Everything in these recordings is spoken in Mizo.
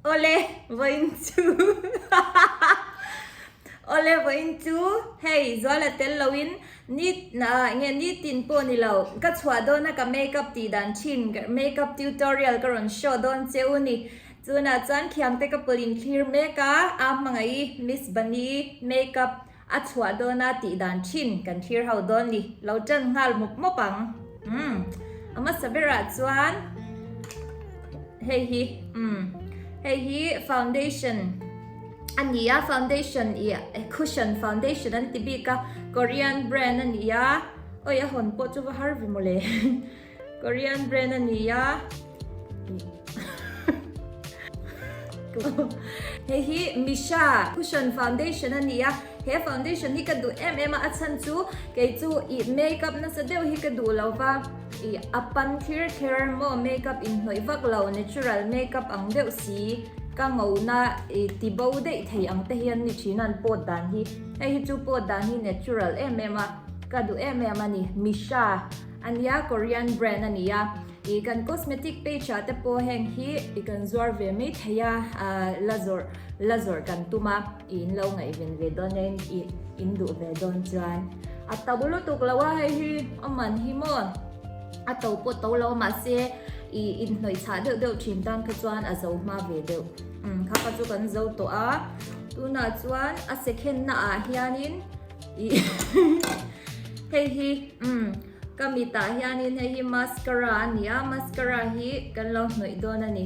Awle vawiin chu Awle vawiin chu hei Zuala tel loin ni nge nitin pawh ni lo ka chhuah dawn a ka makeup tih dan thin makeup tutorial ka rawn show dawn che u ni. Chunah chuan khiangte ka pawlh in thlir mek a, a hmangaih Miss Bunny makeup a chhuah dawn a tih dan thin kan thlir ho dawn ni. Lo tan nghal mawp mawp ang. Umm a hmasa berah chuan hei hi umm hei hi foundation a ni a foundation ih cushion foundation an ti bik a Korean brand a ni a oi a hawn pawh chu va har ve mawle Korean brand a ni a Hei hi Misha cushion foundation a ni a, he foundation hi ka duh em em a, a chhan chu kei chu ih makeup nasa deuh hi ka duh lo va, ih a pan thlir thler maw makeup inhnawih vak lo natural makeup ang deuh si ka ngona ih ti bo daih thei ang te hian ni thin a an pawt dan hi, hei hi chu pawt dan hi natural em em a, ka duh em em a ni Misha a nia Korean brand a ni a. I kan cosmetic page ah te pawh heng hi i kan zuar ve mai thei a, la zawrh la zawrh kan tum a, i in lo ngaihven ve dawn nia i in duh ve dawn chuan a to lutuk lo a hei hi a man hi maw a to pawh to lo a mahse i inhnawih chhah deuh deuh thin tan kha chuan a zo hma ve deuh umm kha kha chu kan zo tawh a tunah chuan a second na ah hianin i hei hi umm. Ka mitah hianin hei hi mascara a ni a, mascara hi kan lo hnawih dawn a ni.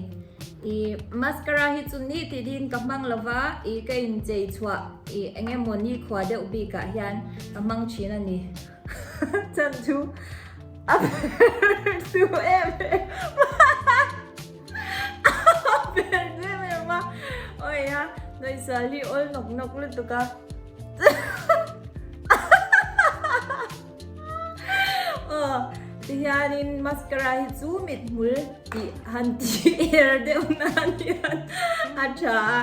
Ih mascara hi chu ni tih din ka hmang lo va, ih ka inchei chhuah ih eng emaw nikhua deuh bikah hian ka hmang thin a ni. Chan chu a per chu em em a per em em a, awi a hnawihsual hi awl nawk nawk lutuk a. Aw tihianin mascara hi chu mit hmul tih han tih er deuh nan hian a tha a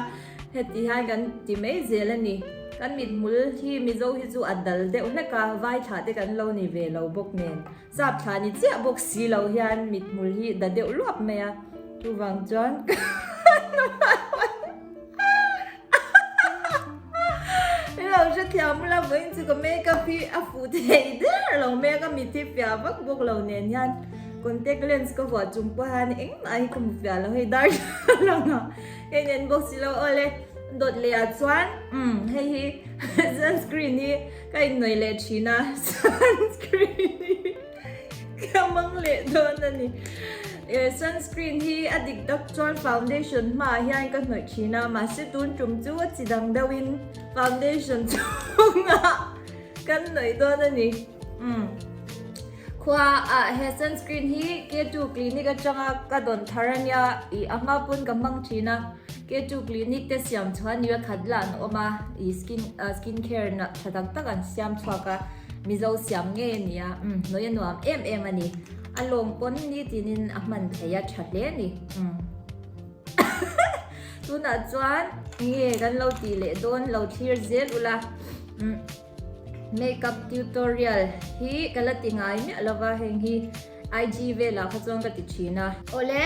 heti hian kan ti mai zel a ni kan mit hmul hi mizo hi chu a dal deuh hlek a vai thla te kan lo ni ve lo bawk nen sap thla ni chiah bawk si lo hian mit hmul hi da deuh luap mai a chuvang chuan I lo hrethiam ula vawiin chu ka makeup hi a fuh thei der lo mai a ka mit hi fiah vak bawk lo nen hian contact lens ka vuah chung pawh hian engmah hi ka hmu fiah lo hei darthlalang ah ka inen bawk si lo awle dawt leh ah chuan umm hei hi sunscreen hi ka inhnawih leh thin a sunscreen hi. Ka mang leh dawn a ni. Sunscreen hi a dik tak chuan foundation hmaah hian ka hnawih thin a, mahse tun tum chu a chi dang deuhin foundation chungah kan hnawih dawn a ni. Umm. Khua ah he sunscreen hi K2 clinic atanga ka dawn thar a nia, ih a hma pawn ka hmang thin a, K2 clinic te siam chhuah ni a khat lah an awm a, ih skin skin care na tha tak tak an siam chhuak a. Mizo siam ngei a nia, umm hnawih a nuam em em a ni. A lawng pawn nitinin a hman thei a tha hle a ni. Umm tunah chuan nge kan lo tih leh dawn lo thlir zel ula. Umm makeup tutorial hi ka la ti ngai miah lova heng hi IG velah kha chuan ka ti thin a. Awle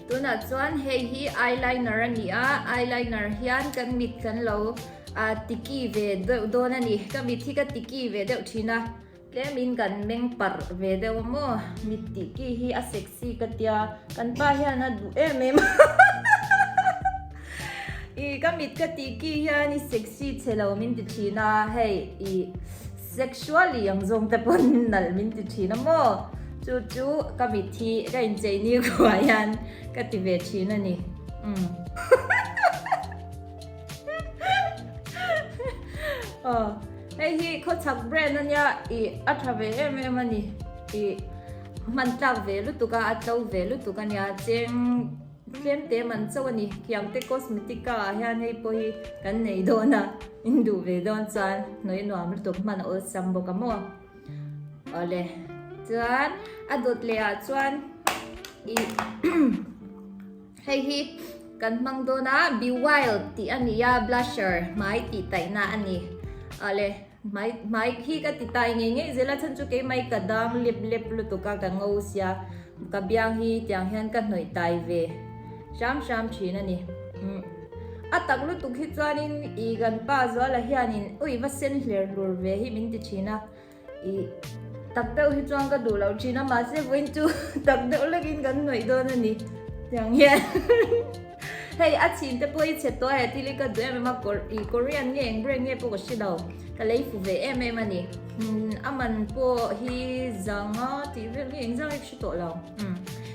tunah chuan hei hi eyeliner a ni a, eyeliner hian kan mit kan lo A tiki ve deuh dawn a ni. Ka mit hi ka tiki ve deuh thin a, tlemin kan meng parh ve deuh a maw? Mit tiki hi a sexy ka tia, kan pa hian a duh em em a. I ka mit ka tiki hian i sexy chhe lo min ti thin a, hei i sexually ang zawng te pawn nalh min ti thin a maw? Chu chu ka mit hi ka inchei ni khuah hian ka ti ve thin a ni. Umm. Aw hei hi khawchhak brand a nia ih a tha ve em em a ni ih hman tlak ve lutuk a a tlo ve lutuk a nia cheng tlem te man chauh a ni Khiangte cosmetic ah hian hei pawh hi kan nei dawn a in duh ve dawn chuan hnawih nuam lutuk hman a awlsam bawk a maw awle chuan a dawt leh ah chuan ih Hei hi kan hmang dawn a, Be Wild tih a ni a, blusher hmai tih taihna a ni. Awle, hmai hmai hi ka ti tai ngei ngei zel a, chhan chu keimah ka dang lep lep lutuk a, ka ngo sia, ka biang hi tiang hian ka hnawih tai ve hram hram thin a ni. A tak lutuk hi chuanin i kan pa Zuala hianin ui va sen hler hlur ve hi min ti thin a, i tak deuh hi chuan ka duh lo thin a, mahse vawiin chu tak deuh lekin kan hnawih dawn a ni tiang hian hei a chhin te pawh hi chhe tawh a he thil hi ka duh em em a i Korean nge eng brand nge pawh ka hre lo ka lei fu ve em em a ni a man pawh hi zanga tih vel nge engzah nge ka hre tawh lo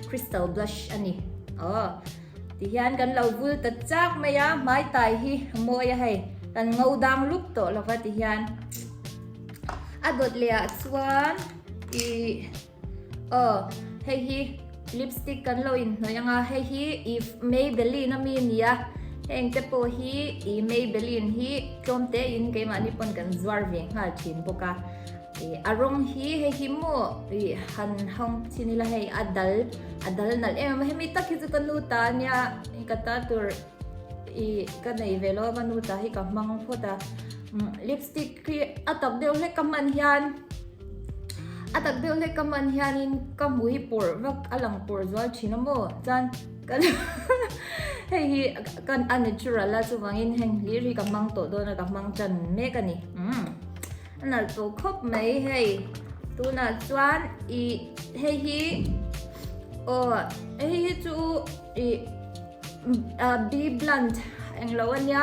crystal blush a ni aw. Tihian kan lo vul ta chak mai a, hmai tai hi a mawi a hei, kan ngo dang lup tawh lo va tihian a dawt leh ah chuan ih aw hei hi lipstick kan lo inhnawih ang a, hei hi ih Maybelline ami a ni a, heng te pawh hi ih Maybelline hi tlawm te in keimahni pawn kan zuar ve nghal thin bawk a. A rawng hi hei hi maw ih han hawng chin ila hei a dal a dal nalh em em a hemi tak hi chu ka nu ta ania ka ta tur ih ka nei ve lo a ka nu ta hi ka hmang phawt a lipstick hi a tak deuh hlek ka hman hian a tak deuh hlek ka hman hianin ka hmu hi pawrh vak a lang pawrh zual thin a maw chuan kan hei hi kan a natural a chuvangin heng hlir hi ka hmang tawh dawn a ka hmang tan mek a ni umm. A nalh tawh khawp mai hei tunah chuan ih hei hi aw hei hi chu ih be blunt englo ania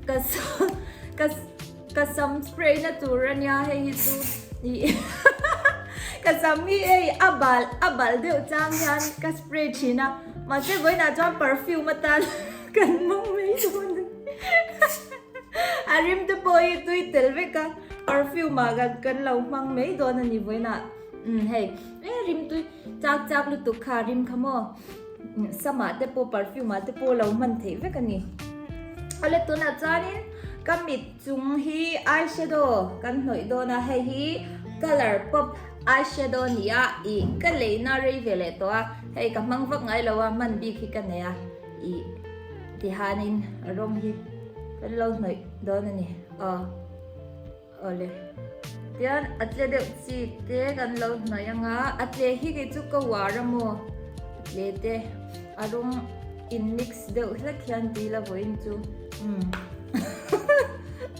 ka ka ka sam spray na tur ania hei hi chu ih ka sam hi hei a bal a bal deuh chang hian ka spray thin a mahse vawiinah chuan perfume atan kan hmang mai dawn a ni. A rim te pawh hi tui tel vek a, perfume ah kan kan lo hmang mai dawn a ni vawiinah. Umm hei e rim tui chak chak lutuk kha rim kha maw sam ah te pawh perfume ah te pawh lo hman theih vek a ni. Awle tunah chuanin ka mit chung hi eyeshadow kan hnawih dawn a, hei hi colour pop eyeshadow a ni a, ih ka leina rei ve leh tawh a, hei ka hmang vak ngai lo a, hman bik hi ka nei a, ih. Tihanin rawng hi kan lo hnawih dawn a ni. Aw awle. Tian a tle deuh chi te kan lo hnawih ang a, a tle hi kei chu ka uar a maw? A tle te a rawng in mix deuh hlek hian tui la vawiin chu umm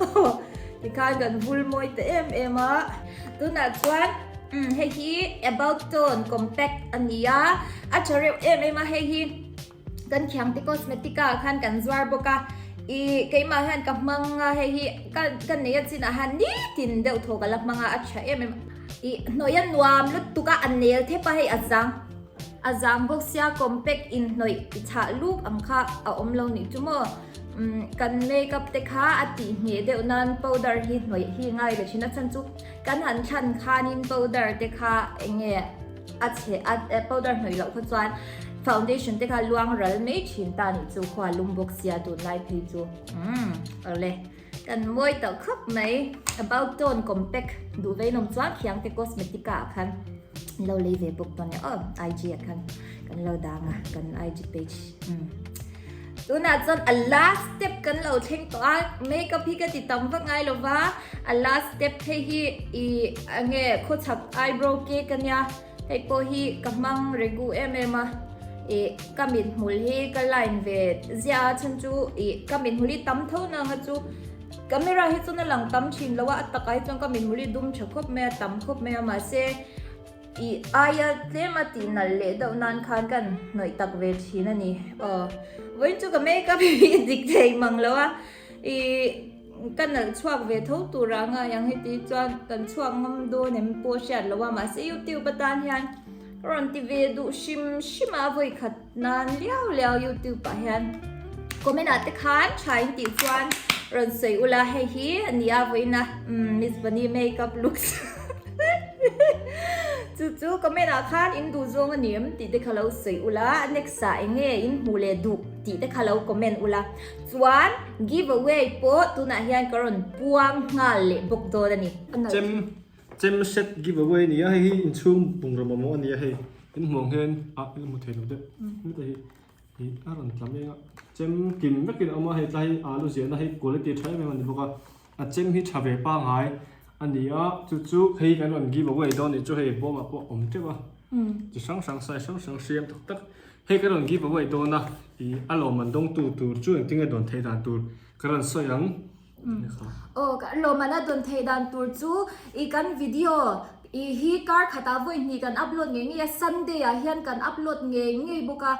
aw tikhan kan vul mawi ta em em a. Tunah chuan umm hei hi about tone compact a ni a, a tha reuh em em a hei hi. Kan Khiangte Cosmetica ah khan kan zuar bawk a, ih keimah hian ka hmang a, hei hi ka ka nei a chinah hian nitin deuh thaw ka la hmang a, a tha em em a, ih hnawih a nuam lutuk a, a nel thep a hei a zang a zang bawk sia compact in hnawih i chhah luk ang kha a awm lo nih chu maw umm kan makeup te kha a tih ngheh deuh nan powder hi hnawih hi ngai ve thin a chhan chu kan han thlan khanin powder te kha eng nge. A chhe a powder hnawih loh kha chuan foundation te kha luang ral mai thin ta nih chu khua lum bawk sia tunlai phei chu umm awle kan mawi tawh khawp mai about tone compact duh vei nawm chuan khiang te cosmetica ah khan lo lei ve bawk dawn nia aw IG ah khan kan lo dang a kan IG page umm. Tunah chuan a last step kan lo thleng tawh a, makeup hi ka ti tam vak ngai lo va, a last step phei hi ih enge khawchhak eyebrow cake a nia, hei pawh hi ka hmang regu em em a, ih ka mithmul hi ka line ve ziah a chhan chu ih ka mithmul hi tam tho na anga chu camera hi chuan a lang tam thin lo a, a takah hi chuan ka mithmul hi dum tha khawp mai a, tam khawp mai a mahse. I aia tlem a tih nalh leh deuh nan khan kan hnawih tak ve thin a ni. Aw, vawiin chu ka makeup hi dik thei mang lo a, i ka nalh chhuak ve tho tur ah ngai ang heti chuan kan chhuak ngam dawn em pawh hriat lo a, mahse youtube atan hian ka rawn ti ve duh hrim hrim a vawi khat nan liau liau youtube ah hian comment ah te khan tha in tih chuan rawn sawi ula hei hi a ni a vawiin a Miss Bunny makeup looks chu chu comment ah khan in duh zawng a ni em tih te kha lo sawi ula next ah eng nge in hmuh leh duh tih te kha lo comment ula chuan give away pawh tunah hian ka rawn puang nghal leh bawk dawn a ni. Chem chem set give away a ni a hei hi inchhung bungraw mamawh a ni a hei. In hmuh ang hian ah in hmu thei lo deuh heta hi ih a rawn tla mek a chem kim vekin a awm a hei tlai hi alu ziahna hi quality tha em em a ni bawk a a chem hi tha ve pangngai a ni a chu chu hei kan rawn give away dawn nih chu hei bawmah pawh a awm teuh a chi hrang hrang size hrang hrang hriam tak tak. Hei ka rawn give away dawn a, ih a lawmman dawngtu tur chu engtin nge dawn theih dan tur ka rawn sawi ang. Aw ka lawmman a dawn theih dan tur chu ih kan video ih hi kar khatah vawi hnih kan upload ngei ngei a, Sunday ah hian kan upload ngei ngei bawk a,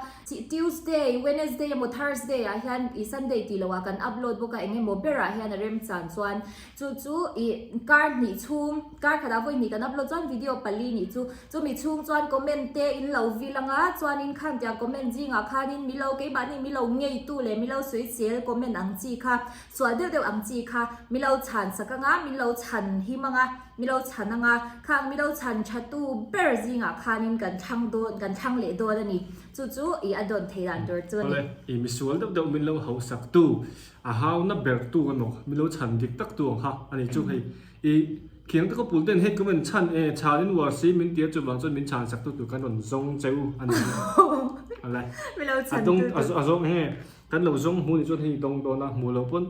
Tuesday, Wednesday emaw Thursday ah hian ih Sunday tih loh ah kan upload bawk a, eng emaw berah hian a remchan chuan Chu chu i kar hnih chhung, kar khatah vawi hnih kan upload chuan video pali nih chu. Chumi chhung chuan comment te in lo vil anga, chuanin khan tiang comment zingah khanin mi lo keimahni mi lo ngeitu leh mi lo sawisel comment ang chi kha, sual deuh deuh ang chi kha mi lo chhan sak anga, min lo chhan him anga, mi lo chhan anga, khang mi lo chhan thatu ber zingah khanin kan thlang dawn, kan thlang leh dawn a ni. Chu chu i a dawn thei dan tur chu a ni. Awle, i misual deuh deuh min lo hausak tu A hau na ber tu emaw mi lo chhan dik tak tu ang kha a ni chu hei i khiang taka pul ten hei comment chhan e chhan in uar si min tia chuvang chuan min chhan sak tu tur kan rawn zawng cheu a ni alai a dawng a zawng enge kan lo zawng hmu ni chuan hei dawng dawn a hmuh loh pawn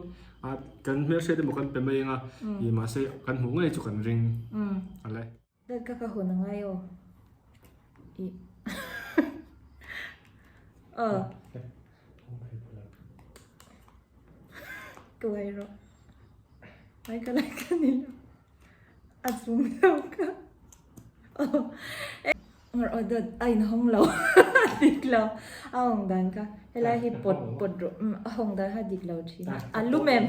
a kan hmelhriat emaw kan pe mai anga i mahse kan hmuh ngei chu kan ring alai. Dad ka ka hawn a ngai aw. I Aw. Ka wai rawh. Ai ka lai ka ni lo. A zum lo ka. Aw. Ngar aw dad a in hawng lo. A dik lo. A hawng dan ka. Helai hi pawt pawt rawh. A hawng dan kha dik lo thin. A lum em?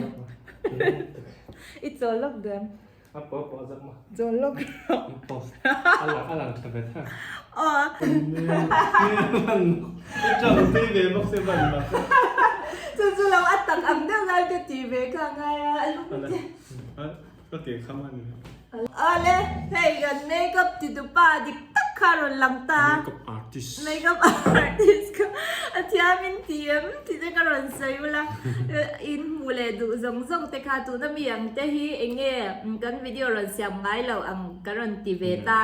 I chawl lawk duh em? A pawh pawh a zak maw? Zawl lawk rawh. Pawh a lang a lang tha ve tha. Aw. I tang tui ve bawk se ban bak. Chu chu lo a tak ang deuh ngai ka ti ve kha ngai a a lum te. Ka ke kham a ni. Awle hei kan makeup ti tu pa dik tak kha rawn lang ta. Makeup artist. Makeup artist kha a thiam in ti em ti te ka rawn sawi ula in hmuh leh duh zawng zawng te kha tuna mi ang te hi eng nge kan video rawn siam ngai lo ang ka rawn ti ve ta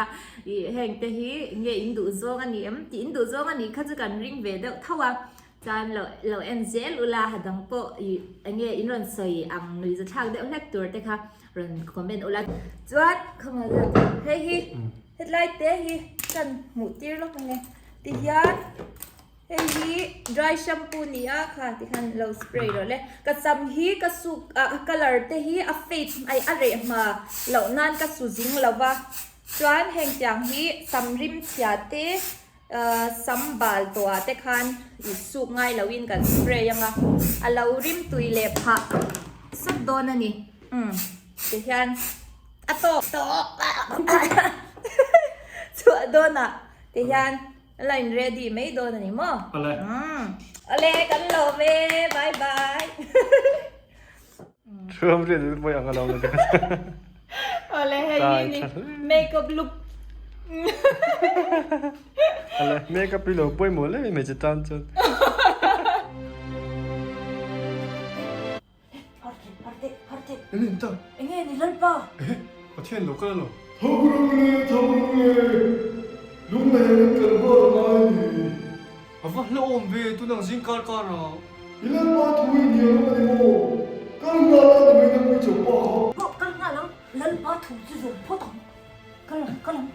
ih heng te hi eng nge in duh zawng a ni em tih in duh zawng a nih kha chu kan ring ve deuh tho a chuan lo lo en zel ula ha dang pawh ih eng nge in rawn sawi ang nuih zathlak deuh hlek tur te kha rawn comment ula chuan khawngaih deuh hei hi hetlai te hi kan hmuh tir lawk ang e tihian hei hi dry shampoo ni a kha tikhan lo spray rawh le ka sam hi ka suk ah colour te hi a fade ai a reh hma loh nan ka su zing lo va chuan heng tiang hi sam rim chhia te ahh sam bal tawh ah te khan ih suk ngai lo in kan spray anga a lo rim tui leh phah sawt dawn a ni umm ti hian a tawk tawk chhuah dawn ah ti hian a la in ready mai dawn a ni maw Awle umm awle kan lawm e bye bye. Thuam riat in pawih ang a lo la te kha. Awle hei hi ni makeup look. Awle makeup hi lo pawimawh hle mai hmeichhe tan chuan. Harte harte harte. Enge ni ta? Enge ni lalpa? Ehe Pathian lo kal a lo. Tho rung le tho rung le lunglei ang in kal nghal a ngai a ni. A va hlauhawm ve tunang zing kar kar ah. I lalpa thu i hnial ang a ni maw? Kal nghal a ni mai nang mi chauh pa kha. Pawh kal nghal ang, lalpa thu chu zawm phawt ang. Kal ang kal ang.